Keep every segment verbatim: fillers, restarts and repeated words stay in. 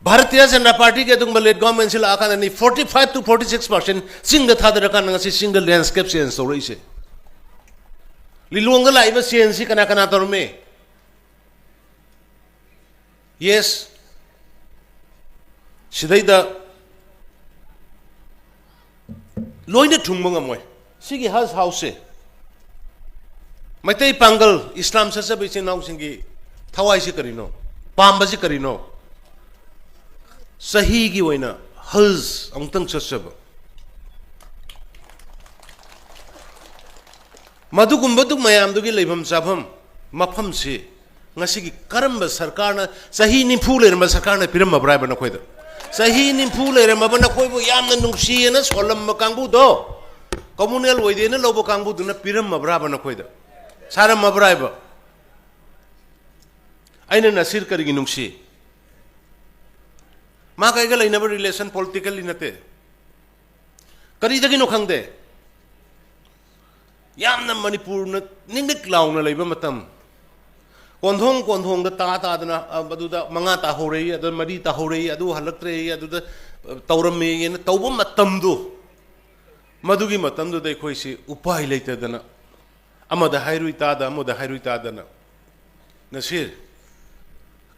ꯚꯥꯔꯇꯤꯌ ꯖꯅꯇꯥ ꯄꯥꯔꯇꯤꯒꯤ ꯑꯗꯨꯒꯨꯝꯕ ꯂꯦꯠ ꯒꯣꯔꯃꯦꯟꯁꯤ ꯂꯥꯛꯑꯀꯥꯟꯗꯅꯤ forty five to forty six percent ꯆꯤꯡꯗ ꯊꯥꯗꯔꯀꯥꯟꯗ ꯉꯁꯤ ꯆꯤꯡꯗ ꯂꯦꯟꯁ꯭ꯀꯦꯞ ꯆꯦꯟꯖ ꯇꯧꯔꯛꯏꯁꯦ꯫ ꯂꯤꯂꯣꯡꯗ ꯂꯥꯛꯏꯕ ꯆꯦꯟꯖꯁꯤ ꯀꯅꯥ ꯀꯅꯥ ꯇꯧꯔꯝꯃꯤ? ꯌꯦꯁ, ꯁꯤꯗꯩꯗ ꯂꯣꯏꯅ ꯊꯨꯡꯕ ꯉꯝꯃꯣꯏ꯫ ꯁꯤꯒꯤ ꯍꯖ ꯍꯥꯎꯁꯁꯦ ꯃꯩꯇꯩ ꯄꯥꯡꯒꯜ ꯏꯁꯂꯥꯝ ꯆꯠꯆꯕ ꯏꯆꯤꯟ ꯏꯅꯥꯎꯁꯤꯡꯒꯤ ꯊꯋꯥꯏꯁꯤ ꯀꯔꯤꯅꯣ? ꯄꯥꯝꯕꯁꯤ ꯀꯔꯤꯅꯣ? ꯆꯍꯤꯒꯤ ꯑꯣꯏꯅ ꯍꯖ ꯑꯃꯨꯛꯇꯪ ꯆꯠꯆꯕ꯫ ꯃꯗꯨꯒꯨꯝꯕꯗꯨ ꯃꯌꯥꯝꯗꯨꯒꯤ ꯂꯩꯐꯝ ꯆꯥꯐꯝ ꯃꯐꯝꯁꯤ ꯉꯁꯤꯒꯤ ꯀꯔꯝꯕ ꯁꯔꯀꯥꯔꯅ, ꯆꯍꯤ ꯅꯤꯐꯨ ꯂꯩꯔꯝꯕ ꯁꯔꯀꯥꯔꯅ ꯄꯤꯔꯝꯃꯕ꯭ꯔꯥ ꯍꯥꯏꯕ ꯅꯈꯣꯏꯗ? ꯆꯍꯤ ꯅꯤꯐꯨ ꯂꯩꯔꯝꯃꯕ ꯅꯈꯣꯏꯕꯨ ꯌꯥꯝꯅ ꯅꯨꯡꯁꯤꯌꯦꯅ ꯁꯣꯜꯂꯝꯕ ꯀꯥꯡꯕꯨꯗꯣ, ꯀꯝꯃꯨꯅꯦꯜ ꯑꯣꯏꯗꯦꯅ ꯂꯧꯕ ꯀꯥꯡꯕꯨꯗꯨꯅ ꯄꯤꯔꯝꯃꯕ꯭ꯔꯥꯕ ꯅꯈꯣꯏꯗ? ꯁꯥꯔꯝꯃꯕ꯭ꯔꯥ ꯍꯥꯏꯕ? ꯑꯩꯅ ꯅꯁꯤꯔ ꯀꯔꯤꯒꯤ ꯅꯨꯡꯁꯤ? ꯃꯥ ꯀꯩꯒ ꯂꯩꯅꯕ ꯔꯤꯂꯦꯁꯟ ꯄꯣꯂꯤꯇꯤꯀꯦꯜꯂꯤ ꯅꯠꯇꯦ꯫ ꯀꯔꯤꯗꯒꯤꯅꯣ ꯈꯪꯗꯦ, ꯌꯥꯝꯅ ꯃꯅꯤꯄꯨꯔꯅ ꯅꯤꯛꯅꯤꯛ ꯂꯥꯎꯅ ꯂꯩꯕ ꯃꯇꯝ, ꯀꯣꯟꯊꯣꯡ ꯀꯣꯟꯊꯣꯡꯗ ꯇꯥ ꯇꯥꯗꯅ, ꯑ, ꯑꯗꯨꯗ ꯃꯉꯥ ꯇꯥꯍꯧꯔꯦ, ꯑꯗꯨꯗ ꯃꯔꯤ ꯇꯥꯍꯧꯔꯦ, ꯑꯗꯨ ꯍꯜꯂꯛꯇ꯭ꯔꯦ, ꯑꯗꯨꯗ, ꯑ, ꯇꯧꯔꯝꯃꯦꯅ ꯇꯧꯕ ꯃꯇꯝꯗꯨ, ꯃꯗꯨꯒꯤ ꯃꯇꯝꯗꯨꯗ ꯑꯩꯈꯣꯏꯁꯤ ꯎꯄꯥꯏ ꯂꯩꯇꯗꯅ ꯑꯃꯗ ꯍꯥꯏꯔꯨꯏ ꯇꯥꯗ, ꯑꯃꯗ ꯍꯥꯏꯔꯨꯏ ꯇꯥꯗꯅ, ꯅꯁꯤꯔ,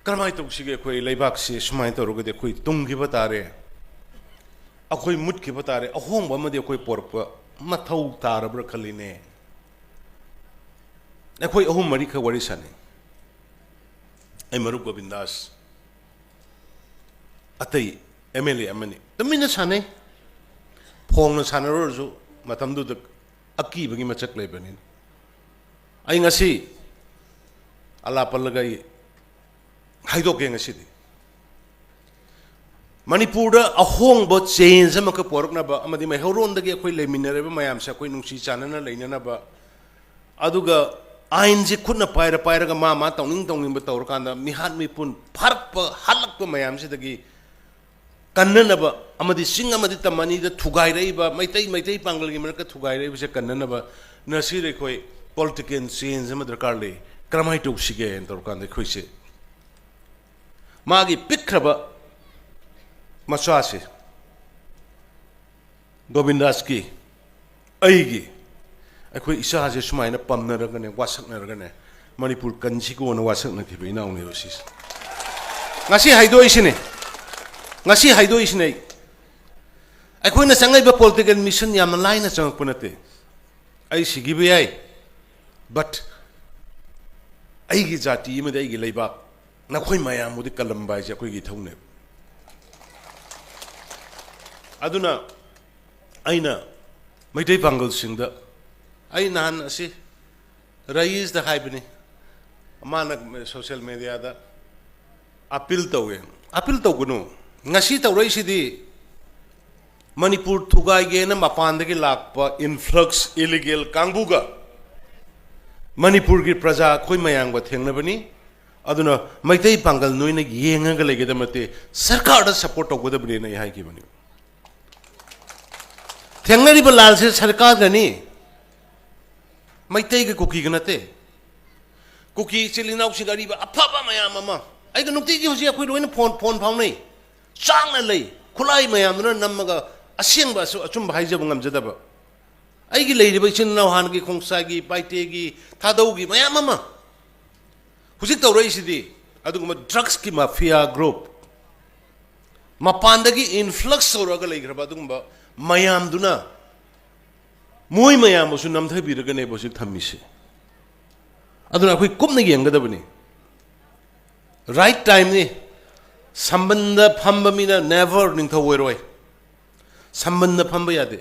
ꯀꯔꯝꯍꯥꯏꯅ ꯇꯧꯁꯤꯒꯦ? ꯑꯩꯈꯣꯏ ꯂꯩꯕꯥꯛꯁꯤ ꯁꯨꯃꯥꯏꯅ ꯇꯧꯔꯒꯗꯤ ꯑꯩꯈꯣꯏ ꯇꯨꯡꯈꯤꯕ ꯇꯥꯔꯦ, ꯑꯩꯈꯣꯏ ꯃꯨꯠꯈꯤꯕ ꯇꯥꯔꯦ, ꯑꯍꯣꯡꯕ ꯑꯃꯗꯤ ꯑꯩꯈꯣꯏ ꯄꯣꯔꯛꯄ ꯃꯊꯧ ꯇꯥꯔꯕ꯭ꯔꯥ ꯈꯜꯂꯤꯅꯦ꯫ ꯑꯩꯈꯣꯏ ꯑꯍꯨꯝ ꯃꯔꯤꯈꯛ ꯋꯥꯔꯤ ꯁꯥꯟꯅꯩ꯫ ꯑꯩ ꯃꯔꯨꯞ ꯒꯣꯕꯤꯟꯗꯥꯁ, ꯑꯇꯩ ꯑꯦꯝ ꯑꯦꯜ ꯑꯦ ꯑꯃꯅꯤ, ꯇꯨꯃꯤꯟꯅ ꯁꯥꯟꯅꯩ꯫ ꯐꯣꯡꯅ ꯁꯥꯟꯅꯔꯨꯔꯁꯨ ꯃꯇꯝꯗꯨꯗ ꯑꯀꯤꯕꯒꯤ ꯃꯆꯛ ꯂꯩꯕꯅꯤꯅ꯫ ꯑꯩ ꯉꯁꯤ ꯑꯂꯥ ꯄꯜꯂꯒ ꯑꯩ ꯍꯥꯏꯗꯣꯛꯀꯦ ꯉꯁꯤꯗꯤ꯫ ꯃꯅꯤꯄꯨꯔꯗ ꯑꯍꯣꯡꯕ ꯆꯦꯟꯖ ꯑꯃꯈꯛ ꯄꯣꯔꯛꯅꯕ ꯑꯃꯗꯤ ꯃꯩꯍꯧꯔꯣꯟꯗꯒꯤ ꯑꯩꯈꯣꯏ ꯂꯩꯃꯤꯟꯅꯔꯤꯕ ꯃꯌꯥꯝꯁꯦ ꯑꯩꯈꯣꯏ ꯅꯨꯡꯁꯤ ꯆꯥꯟꯅꯅ ꯂꯩꯅꯅꯕ, ꯑꯗꯨꯒ ꯑꯥꯏꯟꯁꯦ ꯈꯨꯠꯅ ꯄꯥꯏꯔ ꯄꯥꯏꯔꯒ ꯃꯥ ꯃꯥ ꯇꯧꯅꯤꯡ ꯇꯧꯅꯤꯡꯕ ꯇꯧꯔꯀꯥꯟꯗ ꯃꯤꯍꯥꯠ ꯃꯤꯄꯨꯟ ꯐꯥꯔꯛꯄ ꯍꯥꯠꯂꯛꯄ ꯃꯌꯥꯝꯁꯤꯗꯒꯤ ꯀꯟꯅꯅꯕ ꯑꯃꯗꯤ ꯆꯤꯡ ꯑꯃꯗꯤ ꯇꯝ ꯑꯅꯤꯗ ꯊꯨꯒꯥꯏꯔꯛꯏꯕ ꯃꯩꯇꯩ, ꯃꯩꯇꯩ ꯄꯥꯡꯒꯜꯒꯤ ꯃꯔꯛꯇ ꯊꯨꯒꯥꯏꯔꯛꯏꯕꯁꯦ ꯀꯟꯅꯅꯕ ꯅꯁꯤꯔ ꯑꯩꯈꯣꯏ ꯄꯣꯂꯤꯇꯤꯀꯦꯜ ꯆꯦꯟꯖ ꯑꯃ ꯗꯔꯀꯥꯔ ꯂꯩ꯫ ꯀꯔꯝꯍꯥꯏꯅ ꯇꯧꯁꯤꯒꯦꯅ ꯇꯧꯔꯀꯥꯟꯗ ꯑꯩꯈꯣꯏꯁꯦ ꯃꯥꯒꯤ ꯄꯤꯛꯈ꯭ꯔꯕ ꯃꯆꯥꯁꯦ, ꯒꯣꯕꯤꯟꯗꯥꯁꯀꯤ, ꯑꯩꯒꯤ, ꯑꯩꯈꯣꯏ ꯏꯆꯥꯁꯦ ꯁꯨꯃꯥꯏꯅ ꯄꯝꯅꯔꯒꯅꯦ, ꯋꯥꯁꯛꯅꯔꯒꯅꯦ, ꯃꯅꯤꯄꯨꯔ ꯀꯟꯁꯤꯀꯣꯅ ꯋꯥꯁꯛꯅꯈꯤꯕ ꯏꯅꯥꯎꯅꯦꯕ ꯁꯤꯁꯦ꯫ ꯉꯁꯤ ꯍꯥꯏꯗꯣꯛꯏꯁꯤꯅꯦ, ꯉꯁꯤ ꯍꯥꯏꯗꯣꯛꯏꯁꯤꯅꯦ ꯑꯩ꯫ ꯑꯩꯈꯣꯏꯅ ꯆꯪꯉꯛꯏꯕ ꯄꯣꯂꯤꯇꯤꯀꯦꯜ ꯃꯤꯁꯟ ꯌꯥꯝꯅ ꯂꯥꯏꯅ ꯆꯪꯉꯛꯄ ꯅꯠꯇꯦ꯫ ꯑꯩ ꯁꯤꯈꯤꯕ ꯌꯥꯏ, but ꯑꯩꯒꯤ ꯖꯥꯇꯤ ꯑꯃꯗꯤ ꯑꯩꯒꯤ ꯂꯩꯕꯥꯛ, ꯅꯈꯣꯏ ꯃꯌꯥꯝꯕꯨꯗꯤ ꯀꯜꯂꯝꯕ ꯍꯥꯏꯁꯦ ꯑꯩꯈꯣꯏꯒꯤ ꯏꯊꯧꯅꯦꯕ꯫ ꯑꯗꯨꯅ ꯑꯩꯅ ꯃꯩꯇꯩ ꯄꯥꯡꯒꯜꯁꯤꯡꯗ, ꯑꯩ ꯅꯍꯥꯟ ꯑꯁꯤ ꯔꯌꯤꯁꯇ ꯍꯥꯏꯕꯅꯤ, ꯃꯥꯅ ꯁꯣꯁꯤꯌꯦꯜ ꯃꯦꯗꯤꯌꯥꯗ ꯑꯄꯤꯜ ꯇꯧꯋꯦ꯫ ꯑꯄꯤꯜ ꯇꯧꯒꯅꯨ꯫ ꯉꯁꯤ ꯇꯧꯔꯛꯏꯁꯤꯗꯤ ꯃꯅꯤꯄꯨꯔ ꯊꯨꯒꯥꯏꯒꯦꯅ ꯃꯄꯥꯟꯗꯒꯤ ꯂꯥꯛꯄ ꯏꯟꯐ꯭ꯂꯛꯁ ꯏꯂꯤꯒꯦꯜ ꯀꯥꯡꯕꯨꯒ ꯃꯅꯤꯄꯨꯔꯒꯤ ꯄ꯭ꯔꯖꯥ ꯑꯩꯈꯣꯏ ꯃꯌꯥꯝꯒ ꯊꯦꯡꯅꯕꯅꯤ꯫ ꯑꯗꯨꯅ ꯃꯩꯇꯩ ꯄꯥꯡꯒꯜ ꯅꯣꯏꯅ ꯌꯦꯡꯉꯒ ꯂꯩꯒꯗꯕ ꯅꯠꯇꯦ, ꯁꯔꯀꯥꯔꯗ ꯁꯄꯣꯔꯠ ꯇꯧꯒꯗꯕꯅꯦꯅ ꯑꯩ ꯍꯥꯏꯈꯤꯕꯅꯤ꯫ ꯊꯦꯡꯅꯔꯤꯕ ꯂꯥꯜꯁꯦ ꯁꯔꯀꯥꯔꯒꯅꯤ, ꯃꯩꯇꯩꯒ ꯀꯨꯀꯤꯒ ꯅꯠꯇꯦ꯫ ꯀꯨꯀꯤ ꯏꯆꯤꯜ ꯏꯅꯥꯎꯁꯤꯡ ꯑꯔꯤꯕ ꯑꯐꯕ ꯃꯌꯥꯝ ꯑꯃ, ꯑꯩꯒ ꯅꯨꯡꯇꯤꯒꯤ ꯍꯧꯖꯤꯛ ꯑꯩꯈꯣꯏ ꯂꯣꯏꯅ ꯐꯣꯟ, ꯐꯣꯟ ꯐꯥꯎꯅꯩ, ꯆꯥꯡꯅ ꯂꯩ, ꯈꯨꯠꯂꯥꯏ ꯃꯌꯥꯝꯗꯨꯅ ꯅꯝꯃꯒ ꯑꯁꯦꯡꯕ ꯑꯆꯨ-, ꯑꯆꯨꯝꯕ ꯍꯥꯏꯖꯕ ꯉꯝꯖꯗꯕ꯫ ꯑꯩꯒꯤ ꯂꯩꯔꯤꯕ ꯏꯆꯤꯟ ꯏꯅꯥꯎ ꯍꯥꯟꯅꯒꯤ ꯈꯣꯡꯁꯥꯏꯒꯤ, ꯄꯥꯏꯇꯦꯒꯤ, ꯊꯥꯗꯧꯒꯤ ꯃꯌꯥꯝ ꯑꯃ ꯍꯧꯖꯤꯛ ꯇꯧꯔꯛꯏꯁꯤꯗꯤ ꯑꯗꯨꯒꯨꯝꯕ ꯗ꯭ꯔꯒꯁꯀꯤ ꯃꯥꯐꯤꯌꯥ ꯒ꯭ꯔꯨꯞ, ꯃꯄꯥꯟꯗꯒꯤ ꯏꯟꯐ꯭ꯂꯛꯁ ꯇꯧꯔꯛꯑꯒ ꯂꯩꯈ꯭ꯔꯕ ꯑꯗꯨꯒꯨꯝꯕ ꯃꯌꯥꯝꯗꯨꯅ ꯃꯣꯏ ꯃꯌꯥꯝꯕꯨꯁꯨ ꯅꯝꯊꯕꯤꯔꯒꯅꯦꯕ ꯍꯧꯖꯤꯛ ꯊꯝꯃꯤꯁꯦ꯫ ꯑꯗꯨꯅ ꯑꯩꯈꯣꯏ ꯀꯨꯞꯅ ꯌꯦꯡꯒꯗꯕꯅꯤ꯫ ꯔꯥꯏꯠ ꯇꯥꯏꯝꯅꯤ꯫ ꯁꯝꯕꯟꯗ ꯐꯝꯕ ꯃꯤꯅ ꯅꯦꯚꯔ ꯅꯤꯡꯊꯧ ꯑꯣꯏꯔꯣꯏ꯫ ꯁꯝꯕꯟꯗ ꯐꯝꯕ ꯌꯥꯗꯦ꯫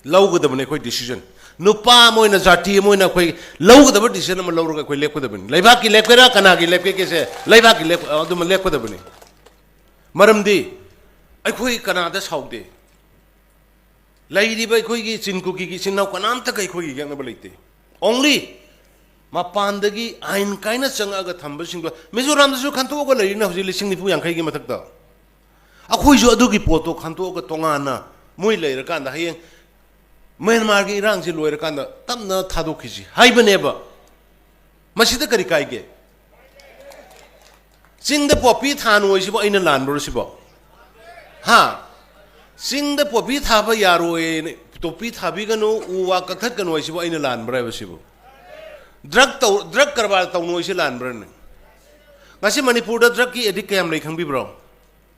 ꯂꯧꯒꯗꯕꯅꯤ ꯑꯩꯈꯣꯏ ꯗꯤꯁꯤꯖꯟ꯫ ꯅꯨꯄꯥ ꯑꯃ ꯑꯣꯏꯅ, ꯖꯥꯇꯤ ꯑꯃ ꯑꯣꯏꯅ ꯑꯩꯈꯣꯏ ꯂꯧꯒꯗꯕ ꯗꯤꯁꯤꯖꯟ ꯑꯃ ꯂꯧꯔꯒ ꯑꯩꯈꯣꯏ ꯂꯦꯞꯀꯗꯕꯅꯤ꯫ ꯂꯩꯕꯥꯛꯀꯤ ꯂꯦꯞꯀꯦꯔꯥ, ꯀꯅꯥꯒꯤ ꯂꯦꯞꯀꯦꯁꯦ, ꯂꯩꯕꯥꯛꯀꯤ ꯂꯦꯞ-, ꯑꯗꯨꯃ ꯂꯦꯞꯀꯗꯕꯅꯤ꯫ ꯃꯔꯝꯗꯤ ꯑꯩꯈꯣꯏ ꯀꯅꯥꯗ ꯁꯥꯎꯗꯦ꯫ ꯂꯩꯔꯤꯕ ꯑꯩꯈꯣꯏꯒꯤ ꯆꯤꯟ ꯀꯨꯀꯤꯒꯤ ꯏꯆꯤꯟ ꯏꯅꯥꯎ ꯀꯅꯥꯝꯇꯒ ꯑꯩꯈꯣꯏꯒꯤ ꯌꯦꯛꯅꯕ ꯂꯩꯇꯦ꯫ Only ꯃꯄꯥꯟꯗꯒꯤ ꯑꯥꯏꯟ ꯀꯥꯏꯅ ꯆꯪꯉꯛꯑꯒ ꯊꯝꯕꯁꯤꯡꯗꯣ ꯃꯤꯖꯣꯔꯥꯝꯗꯁꯨ ꯈꯟꯇꯣꯛꯑꯒ ꯂꯩꯔꯤꯅ ꯍꯧꯖꯤꯛ ꯂꯤꯁꯤꯡ ꯅꯤꯐꯨ ꯌꯥꯡꯈꯩꯒꯤ ꯃꯊꯛꯇ꯫ ꯑꯩꯈꯣꯏꯁꯨ ꯑꯗꯨꯒꯤ ꯄꯣꯠꯇꯣ ꯈꯟꯇꯣꯛꯑꯒ ꯇꯣꯉꯥꯟꯅ ꯃꯣꯏ ꯂꯩꯔꯀꯥꯟꯗ ꯍꯌꯦꯡ ꯃ꯭ꯌꯥꯟꯃꯥꯔꯒꯤ ꯏꯔꯥꯡꯁꯤ ꯂꯣꯏꯔꯀꯥꯟꯗ ꯇꯞꯅ ꯊꯥꯗꯣꯛꯈꯤꯁꯤ ꯍꯥꯏꯕꯅꯦꯕ꯫ ꯃꯁꯤꯗ ꯀꯔꯤ ꯀꯥꯏꯒꯦ? ꯆꯤꯡꯗ ꯄꯣꯄꯤ ꯊꯥꯅꯨ ꯍꯥꯏꯁꯤꯕꯨ ꯑꯩꯅ ꯂꯥꯟꯕ꯭ꯔꯣ ꯁꯤꯕꯣ? ꯍꯥ? ꯆꯤꯡꯗ ꯄꯣꯄꯤ ꯊꯥꯕ ꯌꯥꯔꯣꯏꯅ, ꯄꯣꯄꯤ ꯊꯥꯕꯤꯒꯅꯨ, ꯎ ꯋꯥ ꯀꯛꯊꯠꯀꯅꯨ ꯍꯥꯏꯁꯤꯕꯨ ꯑꯩꯅ ꯂꯥꯟꯕ꯭ꯔꯥ ꯍꯥꯏꯕꯁꯤꯕꯨ? ꯗ꯭ꯔꯒ ꯇꯧ, ꯗ꯭ꯔꯒ ꯀꯔꯕꯥꯔ ꯇꯧꯅꯨ ꯍꯥꯏꯁꯤ ꯂꯥꯟꯕ꯭ꯔꯥꯅꯦ? ꯉꯁꯤ ꯃꯅꯤꯄꯨꯔꯗ ꯗ꯭ꯔꯒꯀꯤ ꯑꯦꯗꯤꯛ ꯀꯌꯥꯝ ꯂꯩ ꯈꯪꯕꯤꯕ꯭ꯔꯣ?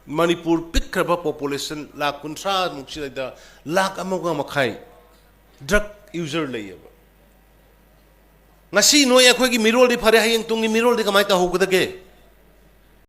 ꯃꯅꯤꯄꯨꯔ ꯄꯤꯛꯈ꯭ꯔꯕ ꯄꯣꯄꯨꯂꯦꯁꯟ ꯂꯥꯈ ꯀꯨꯟꯊ꯭ꯔꯥ ꯃꯨꯛꯁꯤꯗꯩꯗ ꯂꯥꯈ ꯑꯃꯒ ꯃꯈꯥꯏ ꯗ꯭ꯔꯒ ꯌꯨꯖꯔ ꯂꯩꯌꯦꯕ꯫ ꯉꯁꯤ ꯅꯣꯏ ꯑꯩꯈꯣꯏꯒꯤ ꯃꯤꯔꯣꯜꯗꯤ ꯐꯔꯦ, ꯍꯌꯦꯡ ꯇꯨꯡꯒꯤ ꯃꯤꯔꯣꯜꯗꯤ ꯀꯃꯥꯏꯅ ꯇꯧꯍꯧꯒꯗꯒꯦ?